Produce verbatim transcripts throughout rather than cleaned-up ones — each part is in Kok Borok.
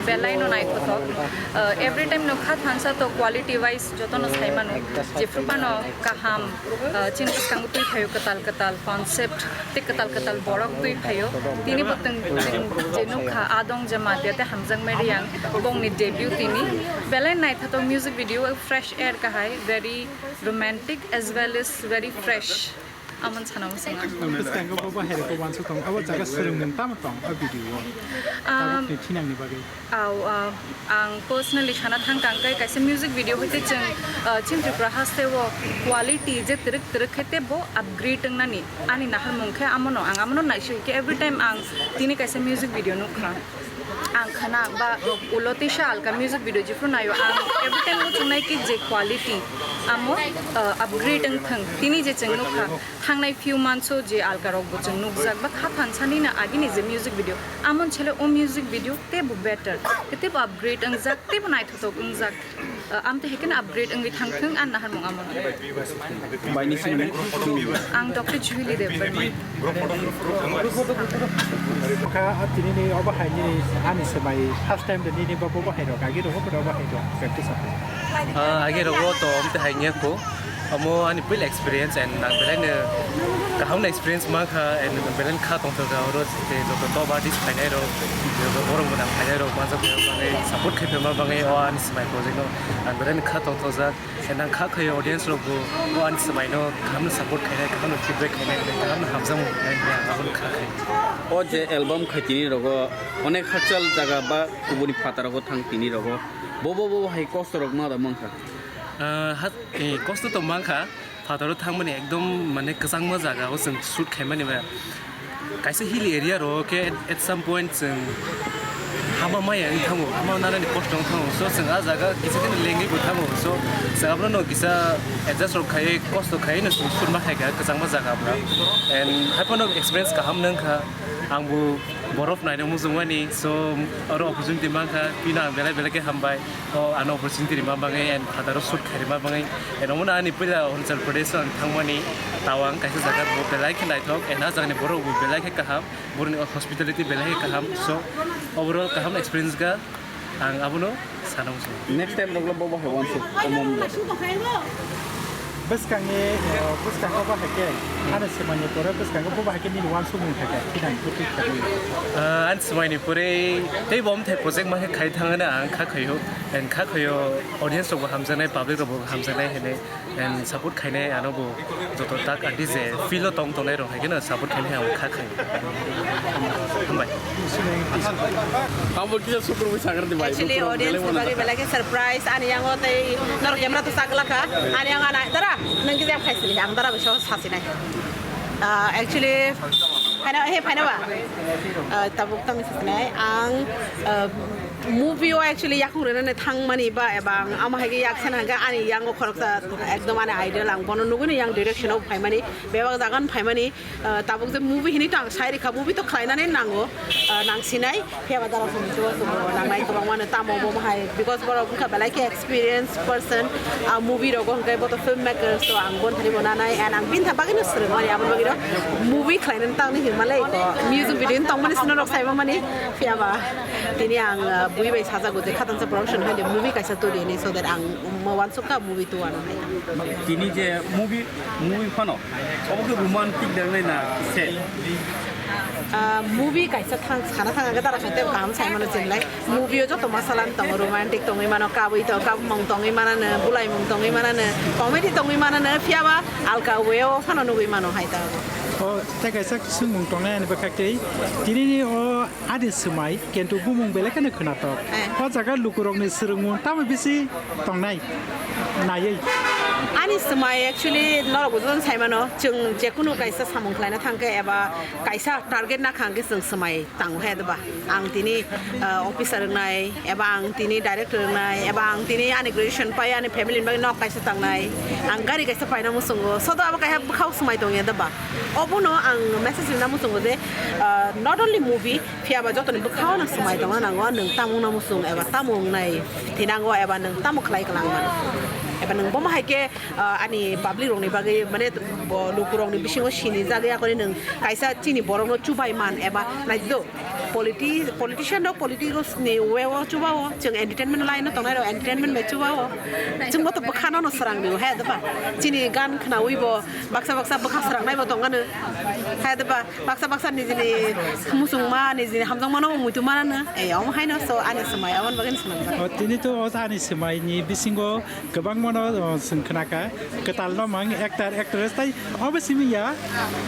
Belai no naithothok. Uh, every time no kha thansa to quality wise joto no sai mano. Jephru phano kaham, uh, chini bwskango twi phaio kwtal kwtal concept tei kwtal kwtal borok twi phaio. Tini bo tong, tong je nukha adong je madia tei hamjak meriang bongni debut tini. Belai naithothok music video fresh air kahai, very romantic as well as very fresh. Amon sana musunga. Bwskango bo bahairokbo wansuk tong, abo jaga swrwngmung tamo tong a video o? Um, tabukni thinangni bagwi. Aw, uh, ang personally sana thang kang kai kaisa music video hoite chwng, uh, chini Tripura haste o quality je twrwk twrwk khe tebo upgrade wngnani ani naharmung khe amono ang amono naising khe every time ang tini kaisa music video nukha. Ang khana ba ulo tisa alka music video jephru naio ang every time muchungnai ki je quality amo, uh, upgrade wng thang tini je chwng nukha. Thangnai few months o je alka rok bo chwng nukjak ba kha thansani na agini je music video, amon chele o music video tebo better, tebo upgrade wngjak, tebo naithothok wngjak. Uh, amte hekeno upgrade wngwi thangthwng, ang naharmung amon. Baini sinimung? Ang Doctor Jubilee Debbarma. Kha, ah, tini ni obo hai nini ani swmai first time de nini bo, bo, bo hai rok, agi rok, bo, bo hai rok practice abo. Ah, agi rok to amte hai niya ko. Amo ani puila experience and ang belai no kaham na experience mankha and belai no kha tongthokha oro je joto top artist phainai rok, joto borok gwnang phainai rok, manjak phaima bagwi, support khai phaima bagwi o ani swmai project no ang belai no kha tongthokjak and ang kha khaio audience rok bo o ani swmai no kaham no support khainai, kaham no feedback khainai, kaham no hamjakmung khainai hinwi ang abono kha khai. O je album khai tini rogo onek hakchal jaga ba kubuni phataro go thang tini rogo bo bo bo hai kosto rok ma da mankha. Ah, hat, eh, kosto to mankha, phataro thangmani ekdom mane kwchangma jaga o chwng shoot khaimani ba. Kaisa hilly area ro khe at, at some point chwng hama maya wng thango, hama nanani kosto wng thango. So chwng ah jaga kisa kheno lengwi bo thango. So chwng abono no kisa adjust rok khaiwi kosto khaiwi no chwng shoot ma khaikha kwchangma jaga abra. And haiphano experience kaham no wngkha. Ang bo borok naina muchungmani, so oro opportunity mankha, bini ang belai belai khe hambai. O ano opportunity rima bagwi and phataro shoot khairima bagwi. And omono ani puila Arunachal Pradesh o ang thangmani, Tawang kaisa jaga bo belai khe naithok, and ah jagani borok bo belai khe kaham, borokni hospitality belai khe kaham. So overall kaham experience ga. Ang abono sana muchungo. Next time rokle bo bahai wansuk omom. Bwskangni, eh, bwskango bahai khe, ani swmani pore bwskango bo bahai khe nini wansukmung thai khe, thinang khe twi khe. Ah, ani swmaini pore tei bo omthai project ma khe khai thangana ang kha khaio, and kha khaio audience rokbo hamjaknai, public rokbo hamjaknai hinwi. And support khainai ano bo joto tak artist je field o tong tongnai rok hai kheno support khainai ang kha khai. Hambai. Abo kisa sukur bai sagar di bai. Actually, audience ni bagwi belai khe surprise ani yango tei norok camera to sakla kha ani yango ana dara nang kisa khai sili ang dara biso sasinai. Ah, actually, phaina he phaina ba. Ah, tabuk tang sasinai ang, ah, Movie o actually yakung rwnani thangmani ba eba ang amo hai khe yak sana hwnkhe ani yango khoroksa ekdom ani idol, ang bono nugwino yang direction o phaimani, bebak jaga no phaimani. Ah, tabuk je movie hinwi to ang sai rikha, movie to khlainani nango, ah, nang sinai, phiya ba dara song chuwa song nangnai kwbangma no tamo omo hai, because borok wngkha belai khe experience person, ah, movie rogo hwnkhe bo to film maker, so ang bon thani bo nanai and ang bini bagwi no swrwngmani, aboni bagwi no movie khlainani tangni hinmalai ko music video ni tongmani sino rok sai mani, phiya ba. Tini ang, ah, bui bai sajago je Khatansa Production hai de movie kaisa turi ni, so that ang mo wansukha movie two ano hai. Tini je movie, movie phano, obo khe romantic dangnai na se? Ah, movie kaisa thang, sana thang aga dara khaite kaham sai mano chenglai. Movie o joto masala tongo, romantic tongwi mano, kabwi to, kabmung tongwi manano, bulaimung tongwi manano, comedy tongwi manano, phiya ba alka way o phano nugwi mano hai ta. O, tei kaisa swngmung tongnai ani bwkha tei tini ni o Ani swmai, kintu bumung belai kheno khwnatok. Eh. O jaga lukurokni swrwngmung tamo bisi tongnai, naiwi. Ani swmai actually norok bo jotono sai mano, chwng jekunu kaisa samung khlaina thangkhe eba kaisa target nakha hwnkhe chwng swmai tango he, diba? Ang tini, ah, officer wngnai, eba ang tini director wngnai, eba ang tini ani graduation pai ani family ni bagwi nok kaisa tangnai, ang gari kaisa paina muchungo, sodo abo kaisa bwkhao swmai tongya, diba? Obono ang message rina muchungo je, ah, not only movie, phiya ba jotoni bwkhao no swmai tongna nango, nwng tamo wngna muchung eba tamo wngnai thinango eba nwng tamo khlai kwlangma. Eba nwng bomo hai khe, ah, ani public rokni bagwi mane bo lukurokni bisingo sinijak ya kori nwng kaisa chini borokno chubai man eba naido. Politi-, politician rok politics ni way o chuba o, chwng entertainment line o tongnai rok entertainment bai chuba o. Chwng bo to bwkha no no srang di o, he da ba? Chini gan khnaui bo baksa baksa bwkha srangnai bo tong ano, he da ba? Baksa baksa nijini muchungma, nijini hamjakma no muitu manano. Eh, omo hai no, so ani swmai aboni bagwi no swnam jak. O, tini to o ani swmai ni bisingo kwbangma no, o, chwng khna kha. Kwtal no mang actor, actress tai obo simi ya.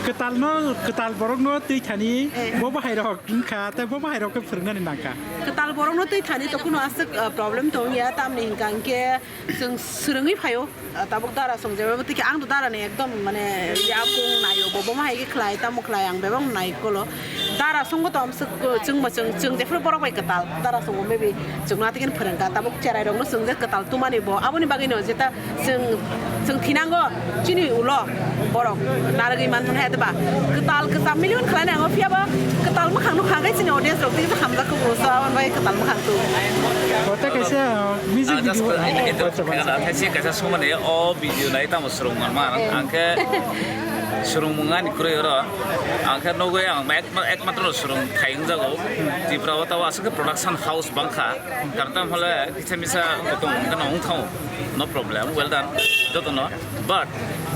Kwtal no, kwtal borok no twi thani, eh, bo bahai rok wngkha, tei bo bahai rok khe phwrwngnani nangkha. Kwtal borok no twi thani to kuno aswk, uh, problem tong ya, tamni hwnkha hwnkhe chwng swrwngwi phaio, uh, tabuk dara song jeba twi khe ang to dara ni ekdom mane yakung naio, bo bomo hai khe khlai, tamo khlai, ang bebak nai kolo. Dara songo to amswk, uh, chwngma chwng, chwng jephru borok bai kwtal, dara songo maybe chwngno atikhe phwrwngkha, tabuk cherai rokno chwng je kwtal tumani bo, aboni bagwino jeta Chwng, chwng thinango chini ulo borok narwgwi manmani hai ba kwtal kwcham million khlainai ango, phiya ba kwtal mwkhang nukha khe chini audience rok tei hamjak khe bo, so aboni bagwi kwtal mwkhang tu. Kote kaisa, uh, music Ah, just video. Kaisa, kaisa sumani o video nai tamo swrwng manma ang khe swrwng mungani kwrwi oro ang khe nugwi ang ek, ekmatro swrwng thai wngjago Tripura o, tabo aswk khe production house bangkha. Karon tamo hole kisa misa tong wngkha no wngthao, no problem, well done jotono. But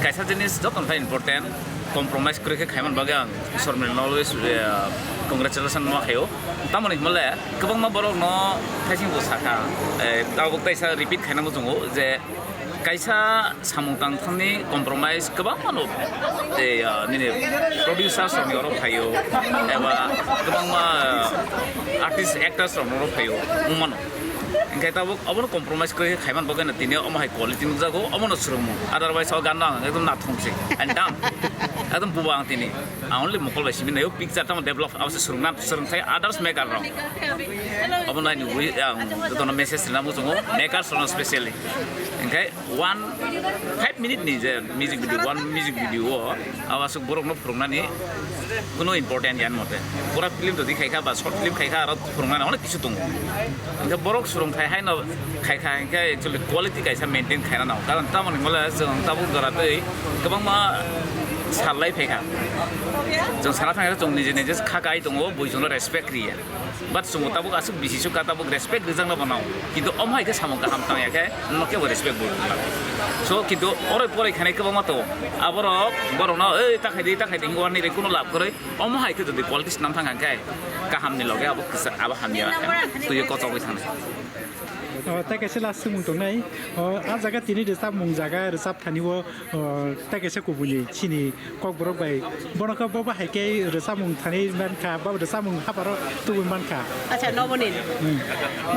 kaisa jinis jotono phai important, compromise kwrwi khe khaiman bagwi ang Sormil no always, eh, congratulation ma khaio. Tamoni himale kwbangma borok no thaising bo sakha, eh, tabuk taisa repeat khaina muchungo je kaisa samung tangthangni compromise kwbangma no, eh, ah, nini producers rokni oro phaio, eba kwbangma, ah, artist, actors rokni oro phaio, wngmano. Hinkhe tabuk obono compromise kwrwi khe khaiman bagwi no tini omo hai quality nukjago, omono swrwngmung. Otherwise o ganno ang ekdom nathong se, and done. Ekdom buba ang tini. Ang only mokol bai simi naio, picture tamo develop, abo se swrwngna, swrwngthai others maker rok. Obo nai nugwi ang jotono message rwna muchungo, makers rokno specially. Hinkhe one five minute ni je music video, one music video o abo aswk borok no phwrwngnani kuno important ya mote. Pura film jodi khaikha ba short film khaikha, aro phwrwngnani onek kisu tongo. Hinkhe borok swrwngthai haino khaikha hinkhe actually quality kaisa maintain khaina nango. Karon tamoni himle chwng tabuk jora tei kwbangma sallai phaikha. Chwng sana thangkhe chwng nije nije kha kai tongo, buijono respect riya. But chwng tabuk aswk bisi sukha, tabuk respect rijakna bo nango. Kintu omo hai khe samung kaham tangya khe no kebo respect bo rwkha. So kintu oroi poroi khanai kwbangma tongo. Aborok borokno ei ta khai di, ta khai di hinwi warni bai kuno lab kwrwi. Omo hai khe jodi politics nam thang kha khe kaham ni loge abo kwchak, abo hamya khe twiwi kochogwi thangnai. O, tei kaisa last swngmung tongnai. O, a jaga tini rwchapmung jaga rwchap thani o, o, tei kaisa kubuni chini kokborok bai bono khe bo bahai khe rwchapmung thani mankha, bo rwchapmung haparo tubui mankha. Acha, Nobonil. Hmm.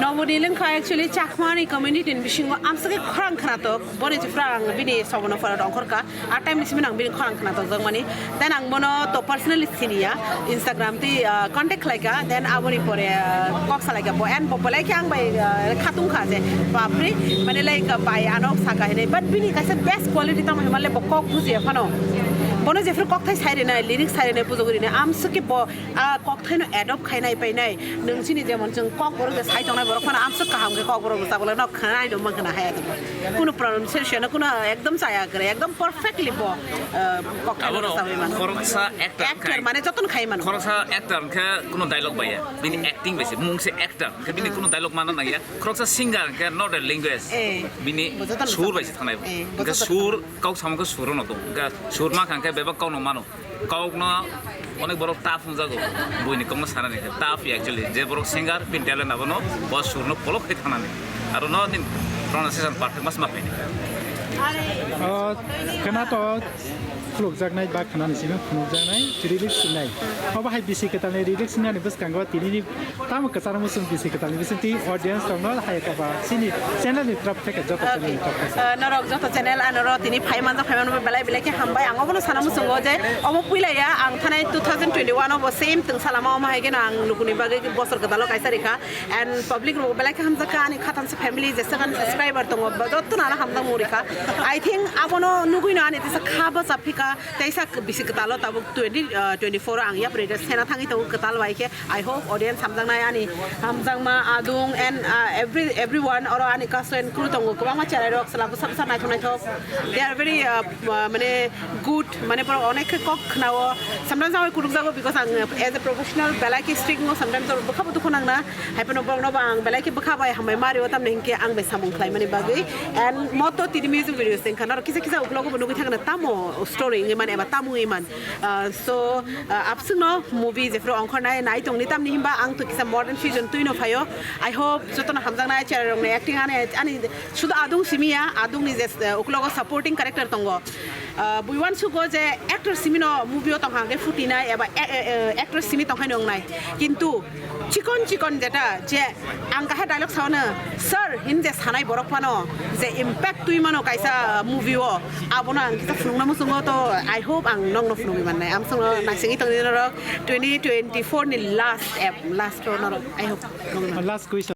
Nobonil wngkha actually Chakmani community ni bisingo amswk khe khorang khnatok, boni jepra ang bini sobono phora rongkhorkha. A time ni simi ang bini khorang khna tokjak mani. Then ang bono to personally siniya, Instagram tei, ah, contact khlaika. Then aboni pore, ah, kok salaika bo, and bo belai khe ang bai, ah, khatung kha je, bapre, mane like, ah, bai ano saka hinwi. But bini kaisa best quality tamo himale bo kok bujiya phano. Bono jephru kokthai sai rwnai, lyrics sai rwnai, bujogwi rwnai, amswk khe bo a kokthai no adopt khainai painai. Nwng chini jemon chwng kokborok je sai tongnai borok phano amswk kaham khe kokborok rwchapgwlai no khwnai do mankha na haya tongma. Kuno pronunciation no kuno ekdom chaya kwrwi, ekdom perfectly bo, uh, kokthai no Abono rwchapwi mano. Khoroksa actor Actor khai. Mane jotono khai mano. Khoroksa actor khe kuno dialogue baya. Bini acting bai se, mung se actor. Khe bini kuno dialogue mana nangya. Khoroksa singer khe not a language. Eh. Bini Bo jotono sur chap-, bai se thangnai bo. Eh, bo Khe jotono sur, kok samung khe sur no do. Khe sur ma khan khe bebak kok no mano. Kokno onek borok tough wngjago, buini kokno sanani khe tough ya actually. Je borok singer, bini talent abono, bo surno polok khai thangnani. Aro no din pronunciation perfect mas ma phaini. O, khwna to khulukjaknai ba khwnani simi phunukjaknai, lyrics sinai. Obo hai bisi kwtalni lyrics sinani bwskango tinini Tamo kwcharo muchung bisi kwtalni bisingtwi audience rokno hai kha ba chini channel ni torof theke joto channel ni torof theke. Uh, norok joto channel ano ro tini phai manjak phai manjak belai belai khe hambai. Ang obono sana muchungo je omo puila ya ang thanai two thousand twenty-one obo same twngsa lama omo hai kheno ang lukuni bagwi bosor kwtalo kaisa rikha and public rok belai khe hamjak kha ani khatansa family jesa khan subscriber tongo joto nana hamjak mung rikha. I think abono nugwino ani teisa kha bwcha phika, teisa bisi kwtalo tabuk twenty, uh, twenty-four o ang yapri sena thangwi tongo kwtal bai khe. I hope audience hamjaknai ani hamjakma adung and, uh, every, everyone oro ani cast and crew tongo kwbangma cherai rok chwla bwsa bwsa naithok naithok. They are very, uh, uh, mane good, mane borok onek khe kok khnao. Sometimes ang kutukjago because ang as a professional belai khe strict no, sometimes bwkha bo dukhu nangna. Hai phano borokno bo ang belai khe bwkha bai hambai ma rio, tamni hinkhe ang bai samung khlaimani bagwi. And mo to tini music video se wngkha, norok kisa kisa uklogo bo nugwi thangna tamo story wngwi man eba tamo wngwi man. Uh, so, uh, abswkno movie jephru ongkhornai nai tongni, tamni himba ang to kisa modern fusion twino phaio. I hope jotono hamjaknai, cherai rokni acting ani, ani sudu adung simi ya, adungni je, uh, uklogo supporting character tongo. Uh, buiwan sugo je actor simino movie o tongkha hwnkhe phutinai eba a-, a-, a-, actor simi tongkhaino wngnai. Kintu chikon chikon jeta je ang kahar dialogue saono, "Sir," hin je sanai borok phano je impact twi mano kaisa movie o, abono ang kisa phunukna muchungo to, I hope ang nokno phunugwi mannai. Amsongno naisingwi tongdi norok twenty twenty-four ni last app, last o norok, I hope nokno. Last question.